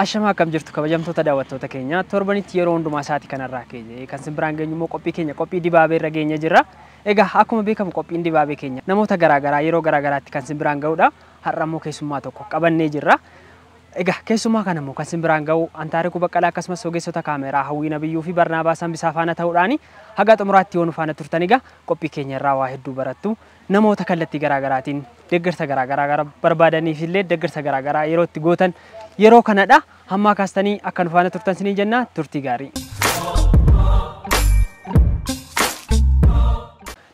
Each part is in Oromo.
Ashamaa akkam jirtu kabajamtoota daawwattoota keenya torbanitti yeroo hundumaa sa'aatii kanarraa keenya kan isin biraan geenyu immoo qophii keenya qophii dibaabee irra geenya jirra. Egaa akkuma beekamu qophiin dibaabee keenya namoota garaagaraa yeroo garaagaraatti kan isin biraan ga'udha. Har'a immoo keessummaa tokko qabannee jirra. Egaa keessummaa kana immoo kan isin biraan ga'u Antaariku Baqqalaa akkasumas ogeessota kaameeraa Hawwii Nabiyyuu fi Barnaabaa Sambisaa faana ta'uudhaani haga xumuraatti yoo nu faana turtan egaa qophii keenya irraa waa hedduu barattu namoota kallattii garaagaraatiin deeggarsa garaagaraa barbaadaniif illee deeggarsa garaagaraa yeroo itti gootan yeroo kanadha. Hammaa kaastanii akka nu faana turtan siniin jenna turtii gaarii.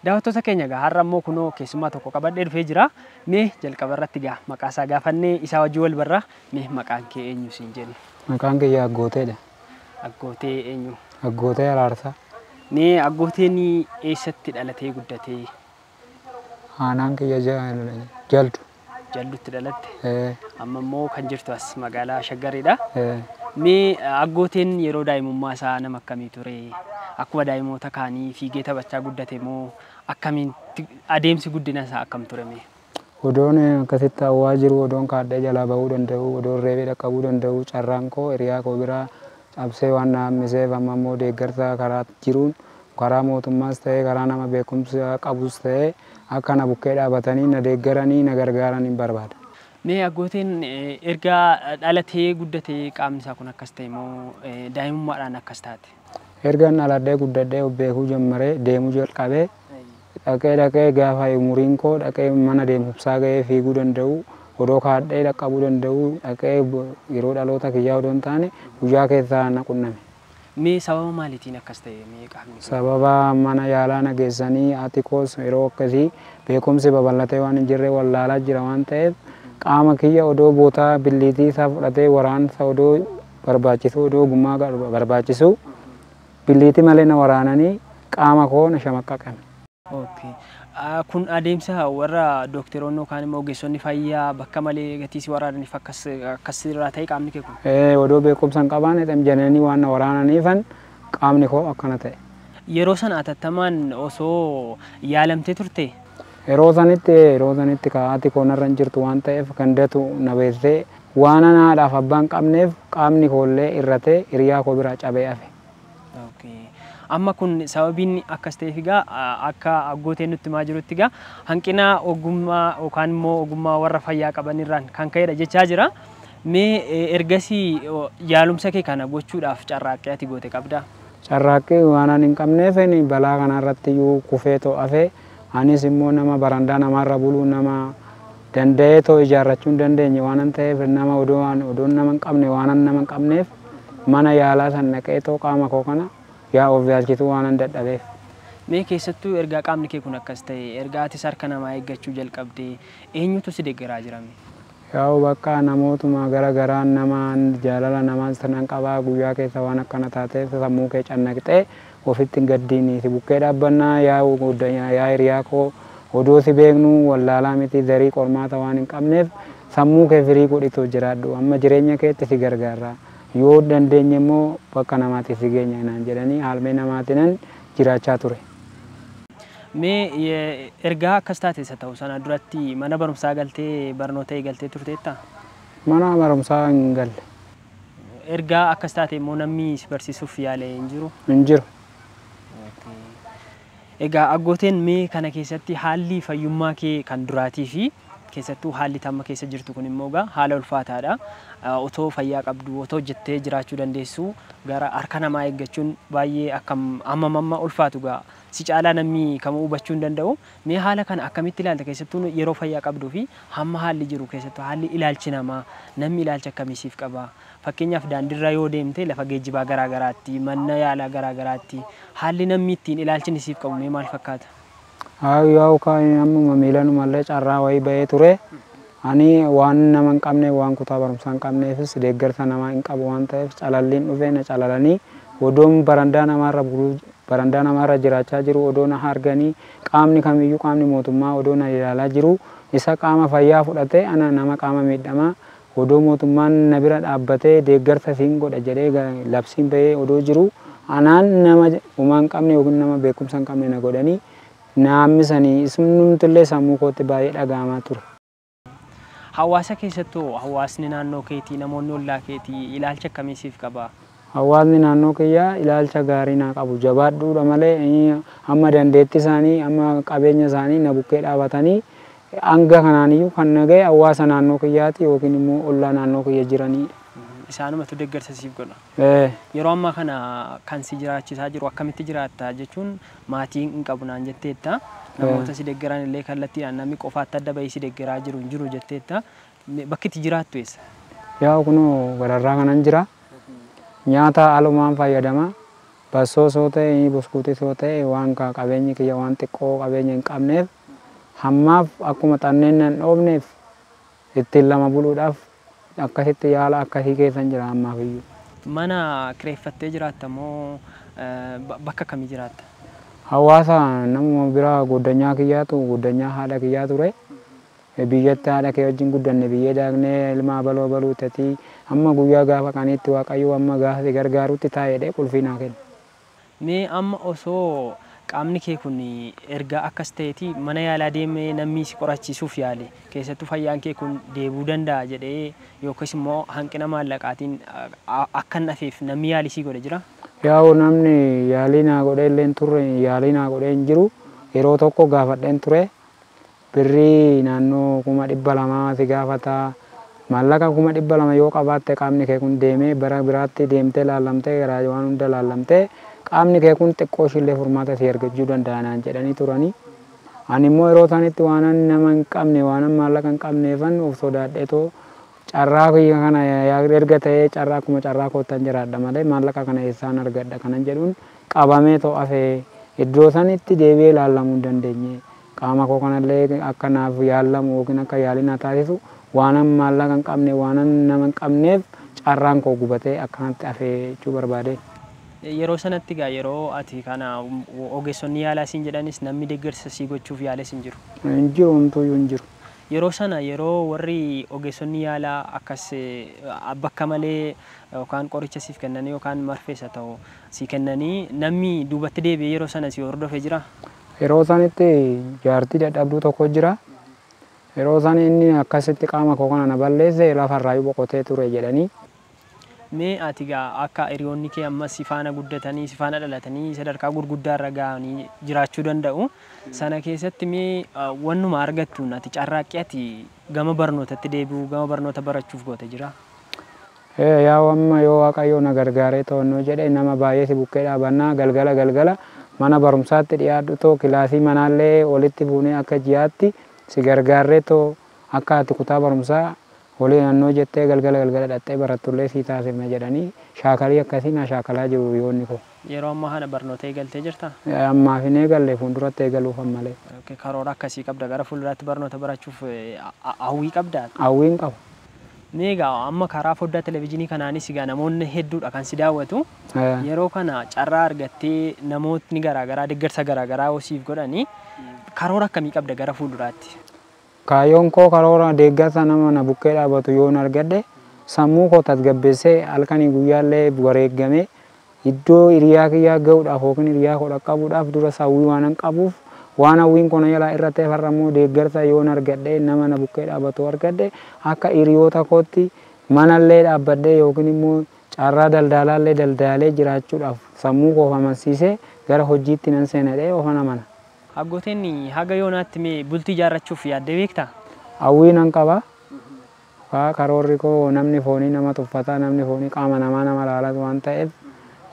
Daawwattoota keenya egaa har'a immoo kunoo keessummaa tokko qabadhee dhufee jira. Mee jalqaba irratti egaa maqaa isaa gaafannee isaa wajjin wal barra. Mee maqaan kee eenyu siin jennu? Maqaan kiyya Aggooteedha. Aggootee eenyu? Aggootee Araarsaa. Mee Aggooteen eessatti dhalatee guddatee? Aanaan kiyya Jaldu. Jaldutti dhalatte? Amma immoo kan jirtu as magaalaa Shaggariidha. Mee Aggooteen yeroo daa'imummaa isaa nama akkamii ture? Akkuma daa'imoota kaanii fiigee taphachaa guddate moo akkamiin adeemsi guddina isaa akkam ture mee? Odoon akkasitti hawwaa jiru, odoon kaadhee jalaa bahuu danda'u, odoon reebee dhaqqabuu danda'u, carraan koo hiriyaa koo biraa cabsee waan na hammiseef amma immoo deeggarsa karaa jiruun karaa mootummaas ta'ee karaa nama beekumsa qabus ta'ee akka na bukkee dhaabatanii na deeggaranii na gargaaran hin barbaada. Mee Aggooteen erga dhalatee guddatee qaamni isaa kun akkas ta'e moo daa'imummaadhaan akkas taate? Erga dhaladhee guddadhee of beekuu jalqabee deemuu jalqabee dhaqee dhaqee gaafa umuriin koo dhaqee mana deemumsaa ga'ee fiiguu danda'u odoo kaadhee dhaqqabuu danda'u dhaqee yeroo dhaloota kiyyaa odoo hin taane guyyaa keessaa na qunname. Mee sababa maaliitiin akkas ta'e mee qaamni kun? Sababa mana yaalaa na geessanii haati koos yeroo akkasii beekumsi babal'atee waan hin jirre wallaalaa jira waan ta'eef qaama kiyya odoo bootaa billiitii isaa fudhatee waraansa odoo barbaachisu odoo ogummaa barbaachisu billiitii malee na waraananii qaama koo na shamaqqaqame. Okay. Kun adeemsa warra dookteroonni yookaan immoo ogeessonni fayyaa bakka malee gatii si waraananiif akkas akkas irraa ta'e qaamni kee kun? Odoo beekumsa hin qabaanne jedhanii waan na waraananiifan qaamni koo akkana ta'e. Yeroo sana atattamaan osoo yaalamtee turte? Yeroo sanitti haati koo narra hin jirtu waan ta'eef gandatu na beessee waan haadhaaf abbaa hin qabneef qaamni koollee irratee hiriyaa koo biraa cabee hafe. Amma kun sababiin akkas ta'eef egaa akka Aggooteen nutti himaa jirutti egaa hanqina ogummaa yookaan immoo ogummaa warra fayyaa qaban irraan kan ka'edha jechaa jira. Mee ergasii yaalumsa kee kana gochuudhaaf carraaqqii ati goote qabdaa? Carraaqqii waan ani hin qabneef balaa kanarratti iyyuu kufee to'afee anis immoo nama barandaa namaarra buluu nama danda'ee too ijaarrachuu hin dandeenye waan ta'eef nama odoon nama hin qabne waan nama hin qabneef mana yaalaa san dhaqee too qaama koo kana yaa of yaalchituu waan dadhabeef. Mee keessattuu ergaa qaamni kee kun akkas ta'e ergaa atis harka namaa eeggachuu jalqabdee eenyutu si deeggaraa jira mee? Yaa'u bakka namootuma gara garaa nama jaalala namaa sanan qabaa guyyaa keessa waan akkana taateef sammuu kee cannaqxee ofitti hin gaddiini si bukkee dhaabbannaa yaa hiriyaa koo odoo si beeknu wallaalaa miti zarii qormaata waan hin qabneef sammuu kee firii godhitu jiraadhu amma jireenya keetti si gargaara. Yoo dandeenye immoo bakka namaatti si geenya naan jedhanii haalmee namaatiinan jiraachaa ture. Mee ergaa akkas taate isa ta'u sana duratti mana barumsaa galtee barnoota eegaltee turteetta? Mana barumsaa hin galle. Ergaa akkas taate immoo namni si barsiisuuf yaale hin jiru? Hin jiru. Egaa Aggooteen mee kana keessatti haalli fayyummaa kee kan duraatii fi keessattuu haalli tamma keessa jirtu kun immoo egaa haala ulfaataadha. Otoo fayyaa qabdu, otoo hojjettee jiraachuu dandeessu gara harka namaa eeggachuun baay'ee akkam amma ulfaatu egaa si caalaa namni kamuu hubachuu hin danda'u. Mee haala kana akkamitti ilaalta keessattuu yeroo fayyaa qabduu fi hamma haalli jiru keessattuu haalli ilaalchi namaa namni ilaalcha akkamii siif qaba? Fakkeenyaaf daandiirra yoo deemte lafa geejjibaa garaagaraatti, mana yaalaa garaagaraatti haalli namni ittiin ilaalchi inni siif qabu mee maal fakkaata? Yaa'u ammuma miilanumallee carraa wayii bahee ture. Ani waan nama hin qabne waan kutaa barumsaa hin qabneefis deeggarsa namaa hin qabu waan ta'eef calalliin dhufee na calalanii odoon barandaa namaarra buluu barandaa namaarra jiraachaa jiru odoo na arganii qaamni kamiyyuu qaamni mootummaa odoo na ilaalaa jiru isa qaama fayyaa fudhatee ana nama qaama miidhamaa odoo mootummaan na bira dhaabbatee deeggarsa siin godha jedhee labsiin bahee odoo jiru anaan nama homaa hin qabne yookiin nama beekumsa hin qabne na godhanii na hammisanii isumnumtillee sammuu kootti baay'ee dhaga'amaa ture. Hawaasa keessattuu hawaasni naannoo keetii, namoonni ollaa keetii ilaalcha akkamii siif qaba? Hawaasni naannoo kiyyaa ilaalcha gaarii naa qabu. Jabaadhuudha malee amma dandeettii isaanii, amma qabeenya isaanii na bukkee dhaabatanii hanga kanaaniyyuu kan na ga'e hawaasa naannoo kiyyaati yookiin immoo ollaa naannoo kiyya jiranidha. Isaanumatu deeggarsa siif godha. Yeroo ammaa kana kan si jiraachisaa jiru akkamitti jiraatta jechuun maatii hin qabu naan jetteetta. Namoota si deeggaran illee kallattiidhaan namni qofaatti adda bahee si deeggaraa jiru hin jiru jetteetta. Bakki itti jiraattu eessa? Yaa kunoo gararraa kanan jira. Nyaata alumaan fayyadama. Bassoo soo ta'e, buskuutii soo ta'e waan qabeenyi kiyya waan xiqqoo qabeenya hin qabneef hammaaf akkuma xanneen nan dhoofneef ittiin lama buluudhaaf akkasitti yaala akkasii keessan jira ammaaf iyyuu. Mana kireeffattee jiraatta moo bakka akkamii jiraatta? Hawaasa namuma biraa goddanyaa kiyyaatu goddanyaa haadha kiyyaa ture. Biyyatti haadha kee wajjin guddanne biyyee daaknee ilma baloo baluu tatii amma guyyaa gaafa qaniitti Waaqayyo amma gaafa si gargaarutti taa'ee qulfii naa kenna. Mee amma osoo qaamni kee kun erga akkas ta'eeti mana yaalaa deemee namni si qorachiisuuf yaale keessattuu fayyaan kee kun deebuu danda'a jedhee yookiis immoo hanqina maallaqaatiin akka hin hafeef namni yaalii sii godhe jira? Yaa'u namni yaalii naa godhee illee hin turre, yaalii naa godhee hin jiru. Yeroo tokko gaafadheen ture. Birrii naannoo 200,000 si gaafata. Maallaqa 200,000 yoo qabaatte qaamni kee kun deemee bara biraatti deemtee laallamtee garaa waan hunda laallamtee qaamni kee kun xiqqoo ishiillee furmaata si argachuu danda'a naan jedhanii turanii. Ani immoo yeroo sanitti waanan nama hin qabne, waanan maallaqa hin qabneefan of sodaadheetoo carraa kiyya kana erga ta'ee carraa akkuma carraa koottan jiraadha malee maallaqa kana eessaan argadha kanan jedhuun qabamee too hafee iddoo sanitti deebi'ee laallamuu hin dandeenye. Qaama koo kanallee akka naaf yaallamu yookiin akka yaalii na taasisu waanan maallaqa hin qabne, waanan nama hin qabneef carraan koo gubatee akkanatti hafee jechuu barbaade. Yeroo sanatti egaa yeroo ati kana ogeessonni yaalaa siin jedhanis namni deeggarsa sii gochuuf yaales hin jiru. Hin jiru, homtuuyyuu hin jiru. Yeroo sana yeroo warri ogeessonni yaalaa akkas bakka malee yookaan qoricha siif kennanii yookaan marfees haa ta'u sii kennanii namni duubatti deebi'ee yeroo sana si hordofee jira? Yeroo sanitti jaartii dadhabduu tokko jira. Yeroo san inni akkasitti qaama koo kana na balleesse lafarraayyuu boqotee ture jedhanii. Mee ati egaa akka hiriyoonni kee ammas si faana guddatanii, si faana dhalatanii sadarkaa gurguddaa irra gahanii jiraachuu danda'u. Sana keessatti mee wannuma argattuun ati carraaqqii ati gama barnootatti deebi'uu, gama barnoota barachuuf goote jira? Yaa amma yoo Waaqayyo na gargaaree to'annoo jedhe nama baay'ee si bukkee dhaabannaa galgala galgala mana barumsaatti dhiyaadhu too kilaasii manaallee walitti fuunee akka ji'aatti si gargaarree too akka ati kutaa barumsaa walii naannoo jettee galgala galgala dhattee barattullee sii taasifna jedhanii shaakalii akkasii na shaakalaa jiru hiriyoonni koo. Yeroo ammaa kana barnoota eegaltee jirtaa? Ammaaf hin eegalle, fuulduratti eegaluuf ammalee. Karoora akkasii qabda gara fuulduraatti barnoota barachuuf hawwii qabdaa? Hawwiin qaba. Mee egaa amma karaa foddaa televezyiinii kanaanis egaa namoonni hedduudha kan si daawwatu. Yeroo kana carraa argattee namootni garaagaraa deeggarsa garaagaraa yoo siif godhanii karoora akkamii qabda gara fuulduraatti? Kaayyoon koo karoora deeggarsa nama na bukkee dhaabatu yoon argadhe sammuu koo tasgabbeessee halkanii guyyaallee wareeggamee iddoo hiriyaa kiyyaa ga'uudhaaf yookiin hiriyaa koo dhaqqabuudhaaf dura hawwii waan hin qabuuf waan hawwiin koo na jalaa irra ta'eef har'a immoo deeggarsa yoon argadhe nama na bukkee dhaabatu argadhe akka hiriyoota kootti manallee dhaabbadhee yookiin immoo carraa daldalaallee daldaalee jiraachuudhaaf sammuu koo amansiisee gara hojiitti nan seenadhee ofan amana. Aggooteen haga yoonaatti mee bultii ijaarrachuuf yaaddee beektaa? Hawwii nan qaba. Karoorri koo namni foonii nama tuffataa, namni foonii qaama namaa nama laalatu waan ta'eef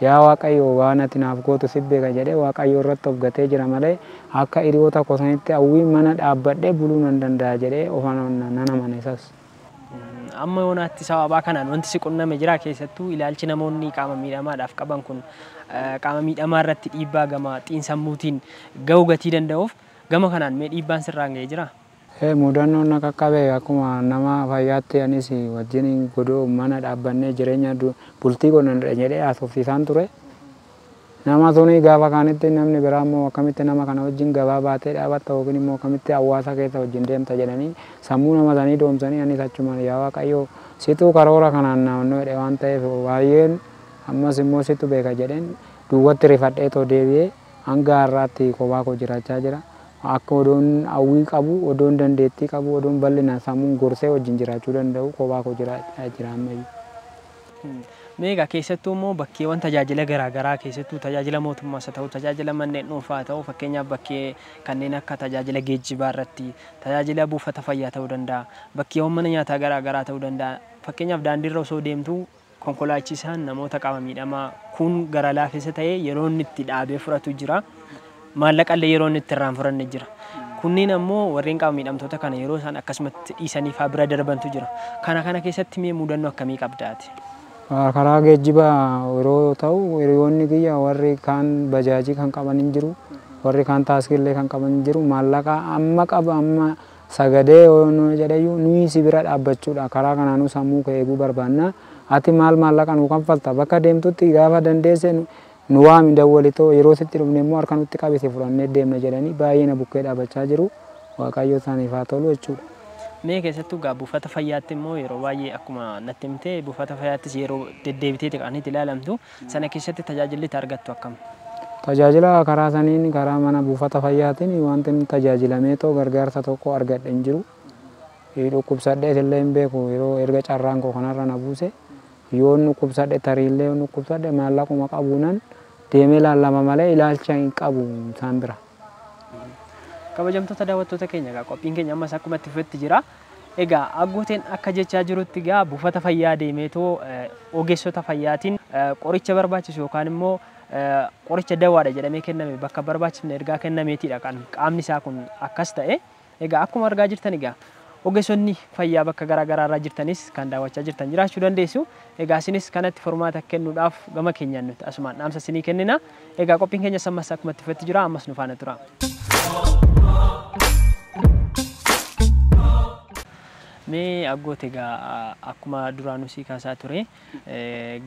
yaa Waaqayyo waan ati naaf gootu si beeka jedhee Waaqayyo irratti of gatee jira malee akka hiriyoota koo sanitti hawwii mana dhaabbadhee buluu nan danda'a jedhee ofan nan amana isas. Amma yoonaatti sababaa kanaan wanti si qunname jira keessattuu ilaalchi namoonni qaama miidhamaadhaaf qaban kun qaama miidhamaa irratti dhiibbaa gama xiinsammuutiin ga'uu gatii danda'uuf gama kanaan mee dhiibbaan sirraan ga'ee jira? Mudannoon na qaqqabe akkuma nama fayyaatti anis wajjin godoo mana dhaabbannee jireenya bultii godhanna jedhee haasofsiisaan ture. Nama suni gaafa kaanitti namni biraa immoo akkamitti nama kana wajjin gabaa baatee dhaabatta yookiin immoo akkamitti hawaasa keessa wajjin deemta jedhanii sammuu nama sanii doomsanii anis achumaan yaa Waaqayyo situu karoora kanaan naannoo jedhe waan ta'eef baay'een ammas immoo situ beeka jedheen duwwatti rifadhee too deebi'ee hanga har'aatti kophaa koo jiraachaa jira. Akka odoon hawwii qabu, odoon dandeettii qabu, odoon bal'inaan sammuun gorsee wajjin jiraachuu danda'u kophaa koo jiraachaa jira ammayyuu. Mee egaa keessattuu immoo bakkeewwan tajaajila garaagaraa keessattuu tajaajila mootummaas haa ta'u tajaajila manneen dhuunfaa haa ta'u fakkeenyaaf bakkee kanneen akka tajaajila geejjibaa irratti tajaajila buufata fayyaa ta'uu danda'a bakkeewwan mana nyaataa garaagaraa ta'uu danda'a fakkeenyaaf daandiirra osoo deemtuu konkolaachisaan namoota qaama miidhamaa kun gara laafessa ta'ee yeroo inni itti dhaabee fudhatu jira. Maallaqa illee yeroo inni itti irraan furanne jira. Kunniin ammoo warreen qaama miidhamtoota kana yeroo isaan akkasumatti dhiisanii fa'aa bira darbantu jira. Kana keessatti mee mudannoo akkamii qabdaati? Karaa geejjibaa yeroo ta'u hiriyoonni kiyya warri kaan bajaajii kan qaban hin jiru, warri kaan taaskillee kan qaban hin jiru. Maallaqa amma qaba amma sagadee yoo jedhayyuu nuyi si bira dhaabbachuudha. Karaa kanaanuu sammuu kee eeguu barbaanna. Ati maal maallaqa nuu kanfalta bakka deemtutti gaafa dandeesse nu waami dawwalitoo yeroo sitti dhufne immoo harka nutti qabisi fudhannee deemna jedhanii baay'ee na bukkee dhaabbachaa jiru. Waaqayyo isaaniif haa tolu jechuudha. Mee keessattuu egaa buufata fayyaatti immoo yeroo baay'ee akkuma natti himte buufata fayyaattis yeroo deddeebitee kan itti ilaalamtu sana keessatti tajaajilli itti argattu akkam? Tajaajila karaa saniin karaa mana buufata fayyaatiin wanti inni tajaajilamee too gargaarsa tokko argadhe hin jiru. Dhukkubsadhees illee hin beeku yeroo erga carraan koo kanarra na buuse yoo dhukkubsadhe tariillee yoo dhukkubsadhe maallaquma qabuunan deemee laallama malee ilaalcha hin qabu isaan bira. Kabajamtoota daawwattoota keenya egaa qophiin keenya ammas akkuma itti fufetti jira. Egaa aggooteen akka jechaa jirutti egaa buufata fayyaa deemeetoo ogeessota fayyaatiin qoricha barbaachisu yookaan immoo qoricha dawaadha jedhamee kenname bakka barbaachisne ergaa kennameetiidha kan qaamni isaa kun akkas ta'e. Egaa akkuma argaa jirtan egaa ogeessonni fayyaa bakka garaa garaa irra jirtanis kan daawwachaa jirtan jiraachuu dandeessu. Egaa isinis kanatti furmaata kennuudhaaf gama keenyaan nuti asumaan dhaamsa isinii kennina. Egaa qophiin keenya ammas akkuma itti fufetti jira ammas nu faana tura. Mee aggoote egaa akkuma duraanuu sii kaasaa ture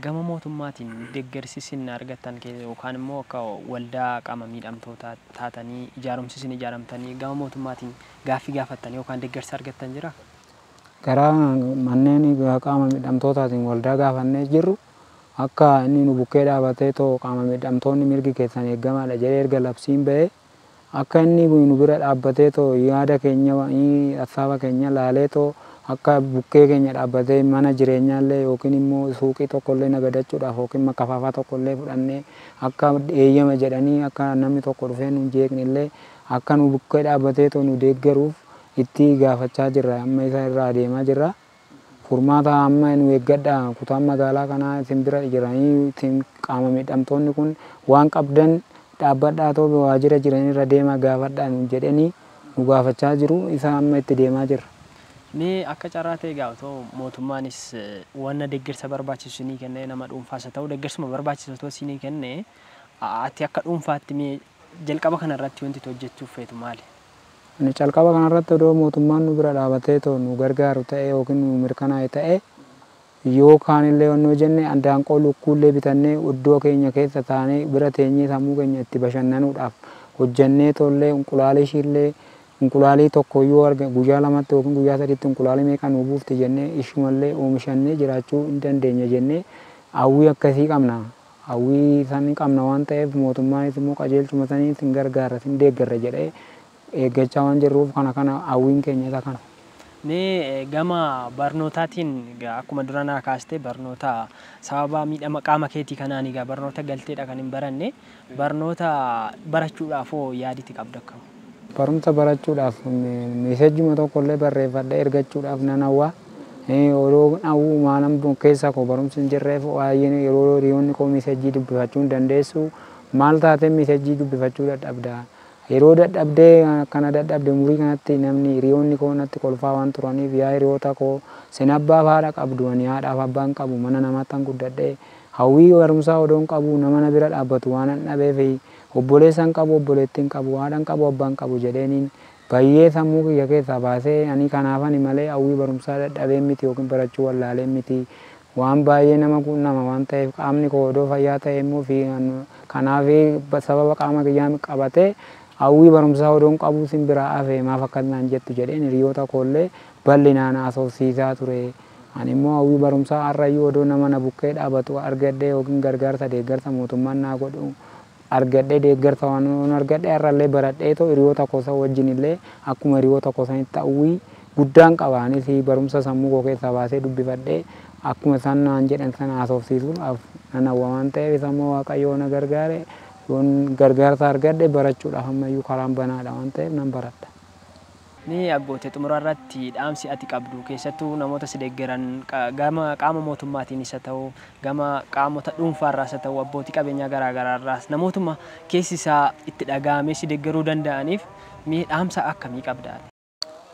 gama mootummaatiin deeggarsi isin argattan yookaan immoo akka waldaa qaama miidhamtootaa taatanii ijaarumsi isin ijaaramtanii gama mootummaatiin gaaffii gaafattanii yookaan deeggarsa argattan jira? Karaa manneen qaama miidhamtootaatiin waldaa gaafannee jirru akka inni nu bukkee dhaabatee too qaama miidhamtoonni mirgi keessan eegamaadha jedhee erga labsiin ba'ee akka inni nu bira dhaabbatee too yaada keenya hassaaba keenya laalee too akka bukkee keenya dhaabbatee mana jireenyaallee yookiin immoo suuqii tokkollee nagadachuudhaaf yookiin makkafaafaa tokkollee fudhannee akka eeyyama jedhanii akka namni tokko dhufee nu jeeqnillee akka nu bukkee dhaabbatee too nu deeggaruuf itti gaafachaa jirra amma isa irraa adeemaa jirra. Furmaata amma nu eeggadha kutaan magaalaa kanaa isin bira jiranii isin qaama miidhamtoonni kun waan qabdan dhaabbadhaa too waajjira jiranirra deemaa gaafadhaa nu jedhanii nu gaafachaa jiru isa amma itti deemaa jirra. Mee akka carraa ta'e egaa otoo mootummaanis wanna deeggarsa barbaachisu isinii kennee nama dhuunfaas haa ta'u deeggarsuma barbaachisu otoo isinii kennee ati akka dhuunfaatti mee jalqaba kanarratti wanti hojjechuuf feetu maali? Ani calqaba kanarratti odoo mootummaan nu bira dhaabatee too nu gargaaru ta'e yookiin nu mirkanaa'e ta'e yoo kaanillee onnoo jenne andaanqoo lukkuullee bitannee iddoo keenya keessa taanee bira teenyee sammuu keenya itti bashannanuudhaaf hojjannee tollee inqulaalii ishiillee inqulaalii tokko yoo arga guyyaa lamatti yookiin guyyaa sadiitti inqulaalii meeqa nu buufti jennee ishumallee oomishannee jiraachuu hin dandeenya jennee hawwii akkasii qabna. Hawwii san qabna waan ta'eef mootummaanis immoo qajeelchuma sanii sin gargaara sin deeggarra jedhee eeggachaa waan jirruuf kana hawwiin keenya isa kana. Mee gama barnootaatiin akkuma dura naa kaaste barnoota sababa miidhama qaama keetii kanaan egaa barnoota galteedha kan hin baranne barnoota barachuudhaaf hoo yaaditi qabda akkam? Barumsa barachuudhaaf meesejjuma tokkollee barreeffadhee ergachuudhaaf nan hawwa. Yeroo hawwu maalan keessa koo barumsi hin jirreef baay'een yeroo hiriyoonni koo meesejjii dubbifachuu hin dandeessu maal taatee meesejjii dubbifachuu dadhabda. Yeroo dadhabdee akkana dadhabde umurii kanatti namni hiriyoonni koo natti kolfaa waan turaniif yaa hiriyoota koo sin abbaaf haadha qabdu ani haadhaaf abbaan qabu mana namaatti guddadhee hawwii barumsaa odoon qabu nama na bira dhaabbatu waan an dhabeef obboleessa hin qabu obboleettii hin qabu haadha hin qabu abbaa hin qabu jedheeniin baay'ee sammuu kiyya keessaa baasee ani kanaafani malee hawwii barumsaa dadhabee miti yookiin barachuu wallaalee miti waan baay'ee nama quunnama waan ta'eef qaamni koo odoo fayyaa ta'e immoo fi kanaaf sababa qaama kiyyaa qabatee hawwii barumsaa odoon qabu sin biraa hafe maaf akkas naan jettu jedheen hiriyoota koollee bal'inaan haasofsiisaa ture. Ani immoo hawwii barumsaa har'ayyuu odoo nama na bukkee dhaabatu argadhee yookiin gargaarsa deeggarsa mootummaan naa godhu Argadhee deeggarsa waan argadhe har'allee baradheetoo hiriyoota koo wajjin illee akkuma hiriyoota koo sanitti hawwii guddaan qaba. Anis barumsa sammuu koo keessaa baasee dubbifadhee akkuma isaan naan jedhan sana haasofsiisuudhaaf nan hawwa waan ta'eef, isa immoo Waaqayyo na gargaare, yoon gargaarsa argadhe barachuudhaaf ammayyuu karaan banaadha waan ta'eef nan baradha. Ni Aggootee, xumura irratti dhaamsi ati qabdu, keessattuu namoota si deeggaran, gama qaama mootummaatiin isa ta'u, gama qaamota dhuunfaarraas haa ta'u, abbootii qabeenyaa garaagaraarraas, namootuma keessi isaa itti dhaga'amee si deeggaruu danda'aniif mee dhaamsa akkamii qabda?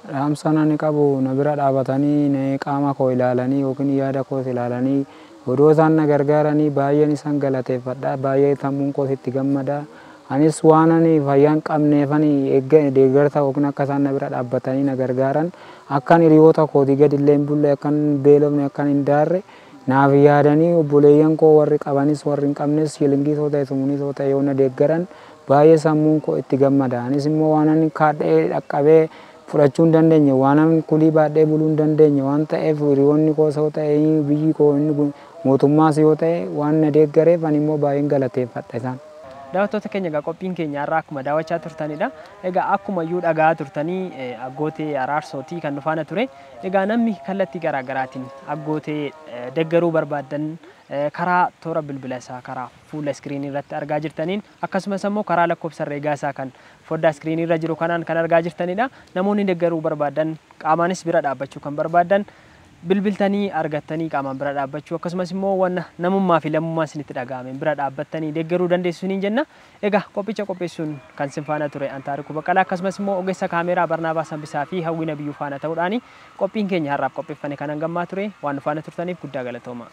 Dhaamsa ani qabu, na bira dhaabatanii qaama koo ilaalanii yookiin yaada koos ilaalanii odoo isaan na gargaaranii baay'een isaan galateeffadha, baay'ee sammuun koos itti gammada. Anis waan ani fayyaa hin qabneefani deeggarsa yookiin akka isaan na bira dhaabbatanii na gargaaran, akkan hiriyoota kootii gadi illee hin bulle, akkan hin beelofne, akkan hin daarre naaf yaadanii, obboleeyyan koo warri qabanis warri hin qabnes shilingii soo ta'e sumuunii soo ta'e yoo na deeggaran baay'ee sammuun koo itti gammada. Anis immoo waan ani kaadhee dhaqqabee fudhachuu hin dandeenye, waan ani kulii baadhee buluu hin dandeenye waan ta'eef, hiriyoonni koo soo ta'e, biyyi koo inni mootummaas yoo ta'e waan na deeggareef ani immoo baay'een galateeffadha isaan. Daawwattoota keenya, egaa qophiin keenya har'aa akkuma daawwachaa turtanidha. Egaa akkuma iyyuu dhaga'aa turtanii Aggootee Araarsootii kan nu faana ture. Egaa namni kallattii garaagaraatiin Aggootee deeggaruu barbaaddan karaa toora bilbila isaa karaa fuula iskiriinii irratti argaa jirtaniin, akkasumas immoo karaa lakkoofsa herreegaa isaa kan foddaa iskiriinii irra jiru kanaan kan argaa jirtanidha. Namoonni deeggaruu barbaaddan, qaamaanis bira dhaabbachuu kan barbaaddan, bilbiltanii argattanii qaamaan bira dhaabbachuu, akkasumas immoo wanna namummaa fi lammummaa isinitti dhaga'ame bira dhaabbattanii deeggaruu dandeessu niin jenna. Egaa qophicha qopheessuun kan sin faana ture Antaariku Baqqalaa, akkasumas immoo ogeessa kaameeraa Barnaabaa Sambisaa fi Hawwii Nabiyyuu faana ta'uudhaani qophiin keenya har'aaf qopheeffame kan hangammaa ture. Waan nu faana turtaniif guddaa galatooma.